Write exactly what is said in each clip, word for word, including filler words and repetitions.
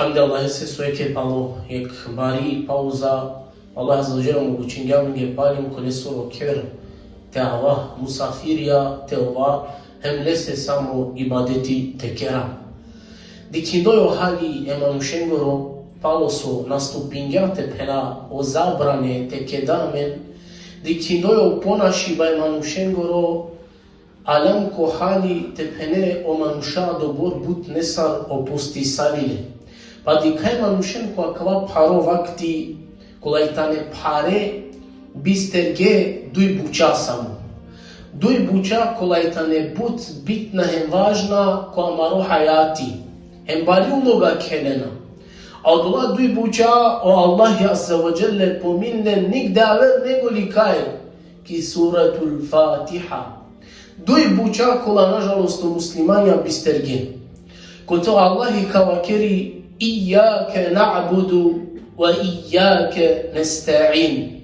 Hamdi Allahese so eke palo jekh bari pauza, Allah Azze ve Dželle omogućingja amenge palem ko lesoro kher te ava, musafirija te ova, hem lese samo ibadeti te kera. Dikhindoj o hali e manušengoro, palo so nastupingja, te phena, o zabrane te keda amen, dikhindoj o ponašiba e manušengoro, alam ko hali te phene o manuša dobor but nesar opustisalile. Pa dikha e manušen ko akava pharo vakti, kolaj tane phare, bisterge duj buča samo. Duj buča kolaj tane but bitna hem važna ko amaro hajati, hem bari uloga khelena. A odola duj buča o Allah Azze ve Dželle pominlen nigde aver nego li kaj, ki Suratul Fatiha. Duj buča kola, nažalost, o muslimanja bisterge. Kote o Allahi ka vakeri: Ijjake na'budu ve ijjake nesta'in.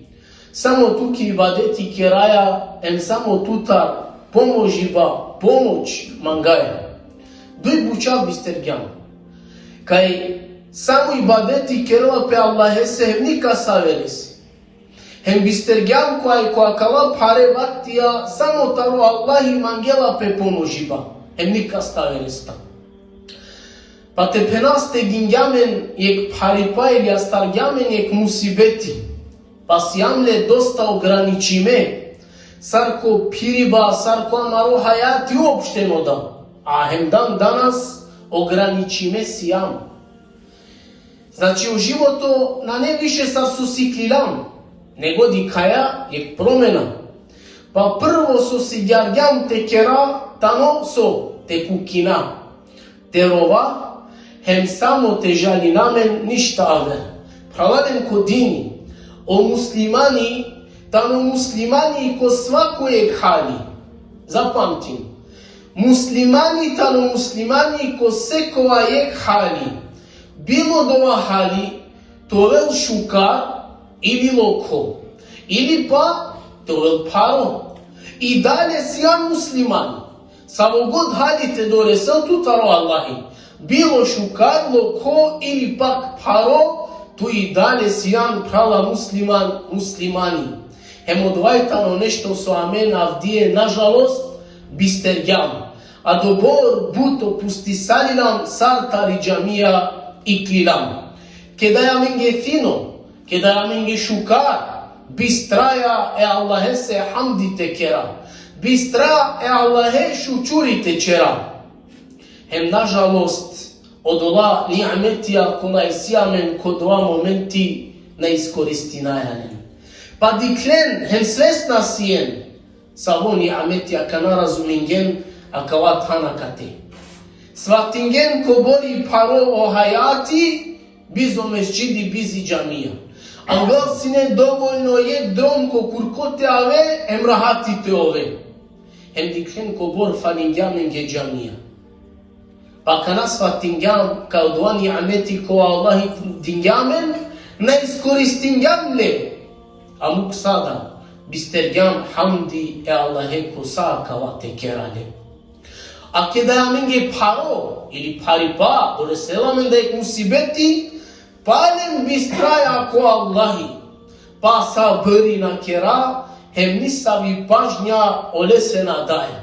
Samo tuke ibadeti keraja, em samo tutar pomožiba, pomoć mangaja. Duj buča bistergjam. Kaj samo ibadeti kerela pe Allahese, hem nikasaverese. Hem bistergjam kaj ko akala phare vaktija samo taro Allahi mangela pe pomožiba, hem nikastaveresta. Pa te phena stegingja amen jekh pharipa ili astargja amen jekh musibeti. Pa sijam le dosta ograničime, sar ko phiriba, sar ko amaro hajati uopšteno da. A hem dan danas ograničime sijam. Znači, o životo nane više sar so siklilam, nego dikhaja jekh promena. Pa prvo so sigjargjam te kera tano so, te kukina, te rova, hem samo te žalina amen, ništa aver. Phralalen ko dini, o muslimani tano muslimani ko svako jekh hali. Zapamtin, muslimani tano muslimani ko sekova jekh hali. Bilo dova hali te ovel šukar ili lokho, ili pa te ovel pharo, i dalje sijam muslimani. Savo god hali te doresel tu taro Allahi, bilo šukar, lokho ili pak pharo, tu i dalje sijan, phrala, musliman, muslimani. Hem odova i tano nešto so amen avdive, nažalost, bistergjam. A dobor but opustisaljilam sar tari džamija iklilam. Keda i amenge fino, keda i amenge šukar, bistraja e Allahese hamdi te kera. Bistra e Allahe šučuri te čera. Hem, nažalost, odola ni'metija kola isi amen ko dova momenti na iskoristinaja len. Pa dikhlen hem svesna sien savo ni'metija, kana razumingen akava than akate. Svatingen kobor i pharo o hajati, bizo mesdžidi, bizi džamija. Angla sine dovoljno jekh drom ko kurko te ave, hem rahati te ove. Hem dikhlen kobor falingja amenge džamija. Pa kana svatingjam kaj odova ni'meti ko Allahi dingja amen, na iskoristingjam le. A muk sada bistergjam hamdi e Allahe ko sa akava te kera le. A keda i amenge pharo ili pharipa, doresela amen da jekh musibeti, palem bistraja ko Allahi, pa sabri na kera, hem nisavi pažnja olese na daja.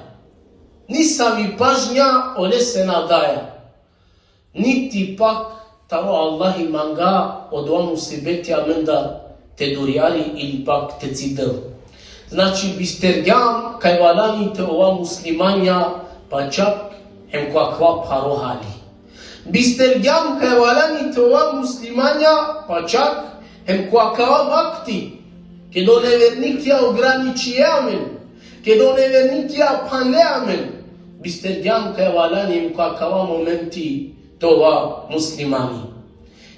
Nisavi pažnja olese na daja. Niti pak taro Allahi manga odova musibeti amen da te durjari ili pak te cidel. Znači, bistergjam kaj valjani te ova muslimanja, pa čak hem ko akava pharo hali. Bistergjam kaj valjani te ova muslimanja, pa čak hem ko akava vakti, keda o nevernikija ograničije amen, keda o nevernikija phanle amen, bistergjam kaj valjani hem ko akava momenti te ova muslimani.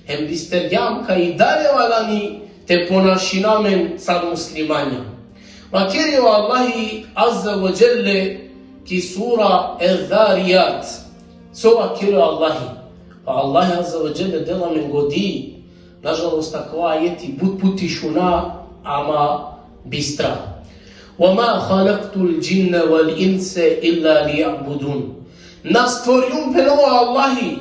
Hem bistergjam kaj i dalje valjani te ponašina amen sar muslimanja. Vakeri o Allahi Azze ve Dželle ki sura Ez-Zarijat. So vakeri o Allahi? Pa Allahi Azze ve Dželle dela amen godi, nažalost, akava ajeti but puti šuna, ama bistra. وما خلقت الجن والإنس إلا ليعبدون. Na stvorijum, phenela o Allahi,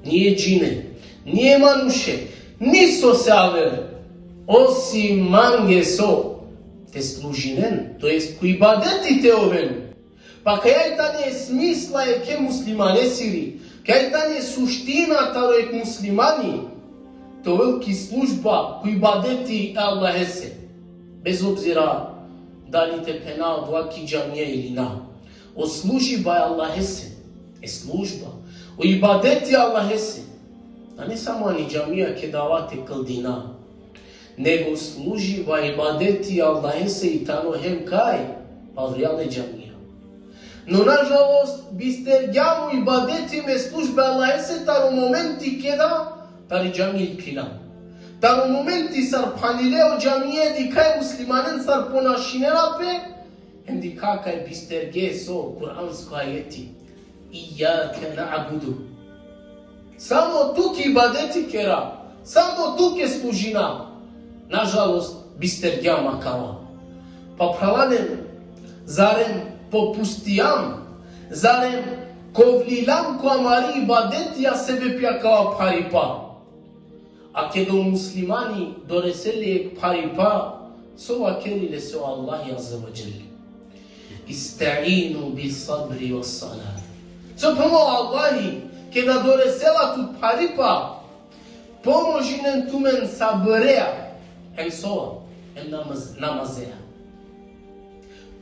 ni e džine, Ni e manuše, ni so se aver, osim mange so te služinen, to jest ko ibadeti te oven. Pa kaja i tane smisla jekhe muslimanesiri, kaja i tane suština taro jekh muslimani, te ovel ki služba, ko ibadeti e Allahese. Bez obzira dali te phena odova ki džamija ili na. O služiba e Allahese, e služba, o ibadeti e Allahese, nane samo ani džamija keda ava te kldina, nego služiba, ibadeti e Allahese i tano hem kaj, pa vrjale džamija. No, nažalost, bistergjam o ibadeti me služba e Allahese taro momenti keda tari džamija iklilam. Taro momenti sar phanile o džamije, dikha e muslimanen sar ponašinena pe, hem dikha kaj bisterge so kuransko ajeti: Ijjake na'budu. Samo tuke ibadeti kera, samo tuke služina. Nažalost, bistergjam akava. Pa phralalen, zarem popustijam, zarem kovlilam ko amari ibadetija sebepi akava pharipa? A keda o muslimani doresel le jekh pharipa, so vakeri lese o Allahi Azze ve Dželle? Ista'inu bis sabri was salah. So phenela o Allahi, keda doresela tut pharipa, pomožinen tumen sabrea, hem sova, hem namaz-, namazea.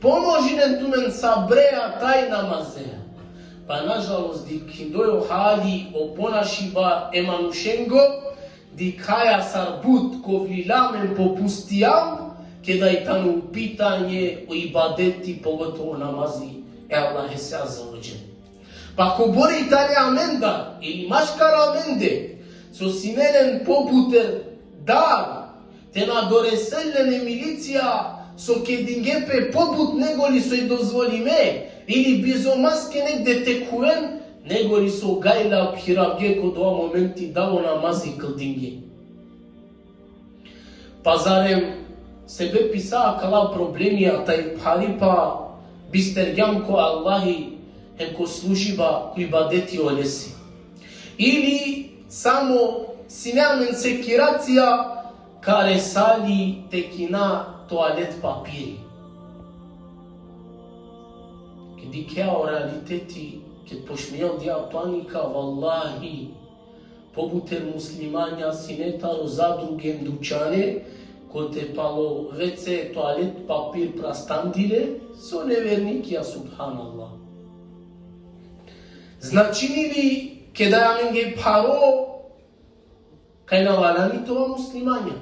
Pomožinen tumen sabrea thaj namazea. Pa nažalost, dikhindoj o hali, o ponašiba e manušengo, dikhaja sar but kovlilam hem popustijam, keda i tano u pitanje o ibadeti, pogotovo namazi e Allahese Azze ve Dželle. Pa kobor i tane amendar, ili maškar amende, so sine len pobuter dar, te na doresel len e milicija so kedinge pe pobut nego li so i dozvolime, ili bizo maske negde te khuven, nego li so gajla phiravge ko dova momenti, dalo namazi kldinge. Pa zarem sebepi sa akala problemija thaj pharipa bistergjam ko Allahi hem ko služiba, ko ibadeti olese? Ili samo sine amen sekiracija ka resali te kina toalet papiri? Ked dikhea o realiteti, ked pošmijel dija panika, vallahi, pobuter muslimanja sine taro zadruge hem dućane, kote palo ve ce toalet papir prastandile, so nevernikija, subhanallah. Značini li keda amenge pharo, kaj na valjani te ova muslimanja?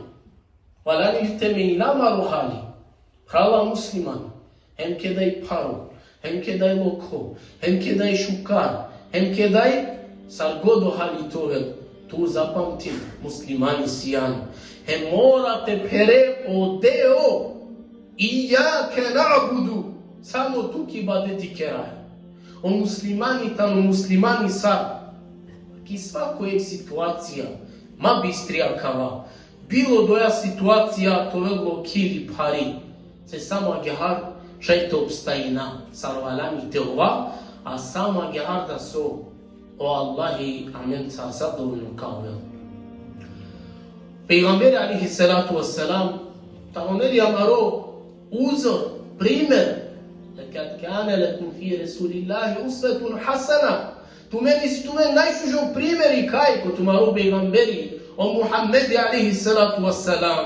Valjani li te menina amaro hali? Phrala musliman, hem keda i pharo, hem keda i lokho, hem keda i šukar, hem keda i sar god o hali te ovel, tu zapamtin, muslimani sian. Hem mora te phere o Deo, Ijjake na'budu, samo tuke ibadeti keraja. O muslimani tano muslimani sar. Ki svako jekh situacija, ma bistri akava, bilo doja situacija te ovel lokhi ili phari, se samo agjaar šaj te opstajina sar valjani te ova, a samo agjaar da so o Allahi amenca zadovoljno ka ovel. Pejgamberi alejhi salatu vesselam tano amari amaro uzor, primer. Lekad kane lekum fi Resulillahi usvetun hasena. Tumen isi tumen najšužo primeri kaj ko tumaro pejgamberi, o Muhammedi alejhi salatu vesselam.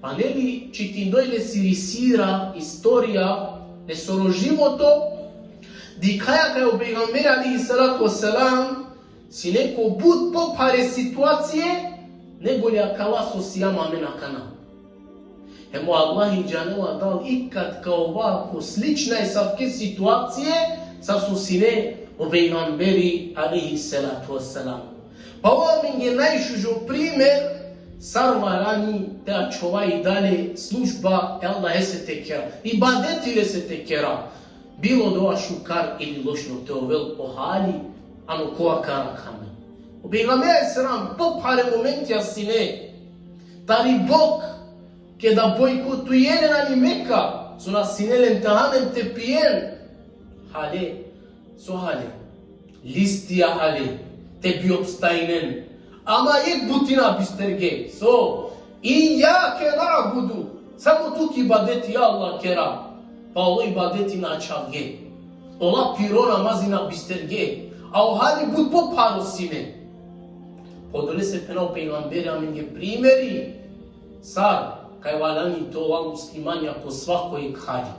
Pa neli čitindoj lesiri sira, istorija, lesoro životo, dikhaja kaj o pejgamberi alejhi salatu vesselam sine ko but pophare situacije, nego li akala so sijam amen akana. Hem o Allahi džanela dal ikad ka ova ko slična esavke situacije, sar so sine o pejgamberi alejhi salatu vesselam. Pa ova amenge najšužo primer, sar valjani te ačhova i dalje služba e Allahese te kera, ibadeti lese te kera. Bilo dova šukar ili lošno te ovel o hali, ano kova ka arakha amen. O pejgamberi alejhi selam, pophare momentija sine, tari bok, keda bojkotujele ani Meka, so na sine len te han hem te pijen. Hale, so hale? Listija hale, te bi opstajnen. Ama jekh buti na bisterge. So, iyyake na'budu. Samo tu ki ibadeti, ja Allah, kera. Pa olo ibadeti na ačhavge. Ola piro namazi na bisterge. A o hali but popharo sine. Odolese phenela o pejgamberi amenge primeri sar kaj valjani te ova muslimanja ko svako jekh hali.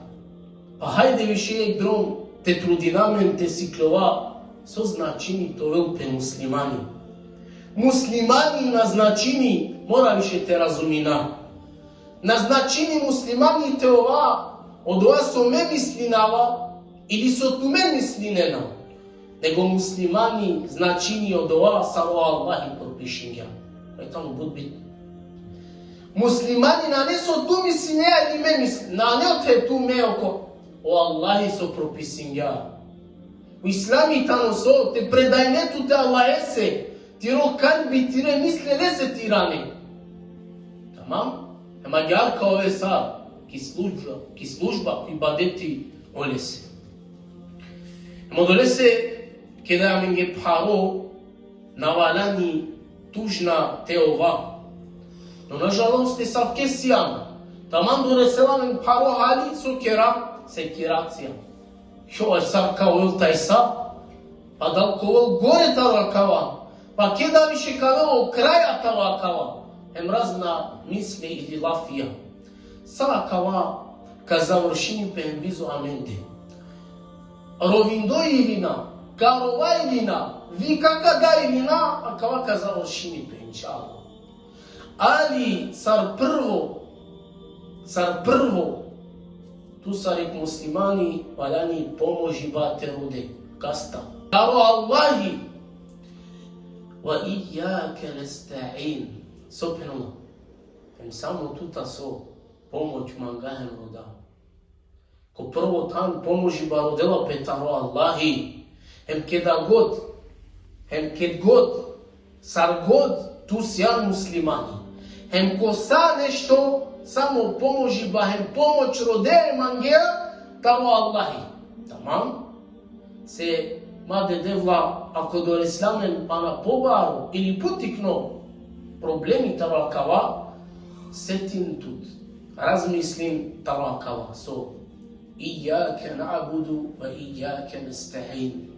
Pa hajde više jekh drom te trudina amen te sikljova so značini te ovel pe muslimani. Muslimani na značini, mora više te razumina. Na značini muslimani te ova odova so me mislinava ili so tumen mislinena. Nego muslimani značini odova sar o Allahi propišingja. Ovo tano but bitno. Muslimani nane so tu mislinea ili me misli-, nane ote tu me oko, o Allahi so propisingja. O islami tano so te predajne tut e Allahese, tiro kalbi, tire misli lese te irane. Tamam? Hem agjaar ka ove sar ki služba, ki služba, ko ibadeti olese. Hem odolese keda amenge pharo, na valjani tužna te ova. No, nažalost, asavke sijam. Tamam, doresela amen pharo hali, so kera? Sekiracija. Joj, sar ka ovel tajsa? Pa dal ka ovel gore taro akava? Pa keda više ka ovel o kraj taro akava? Hem razna misli ili lafija. Sa akava ka završini pe hem bizo amende. Rovindo ili na, ka rova ili na, vika ka da ili na, akava ka završini pe, inšallah. Ali sar prvo, sar prvo, tu sar jekh muslimani valjani pomožiba te rode. Kasta? Taro Allahi. Ve iyyake nesta'in. So phenela? Hem samo tutar so pomoć manga hem roda. Ko prvo than pomožiba rodela pe taro Allahi. Hem keda god, hem ked god, sar god tu sijan muslimani. Hem ko sa nešto, samo pomožiba hem pomoć rode mangea taro Allahi. Tamam? Se ma de Devla, ako doresla amen pana pobaro ili potikno problemi taro akava, setin tut, razmislin taro akava. So, iyyake na'budu ve iyyake nesta'in.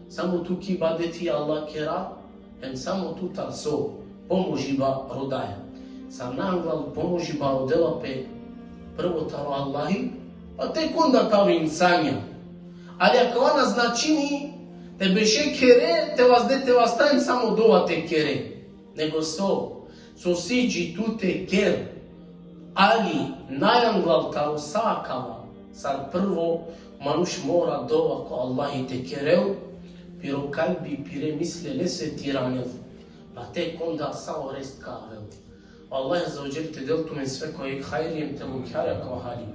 Samo tu ki ibadeti, ja Allah, kera, hem samo tutar so pomožiba rodaja. Sar na anglal pomožiba rodela pe prvo taro Allahi, pa tek onda taro insanja. Ali akava na značini te beše khere, te vazde, te vasta hem samo dova te kere. Nego so, so siđi tu te ker, ali najanglal taro sa akava, sar prvo manuš mora dova ko Allahi te kerel, piro kalbi, pire misli lese te iranel. Pa tek onda sa o rest ka avel. Allah azze ve dželle te del tumen svekoj hajri hem te mukharel ko hali.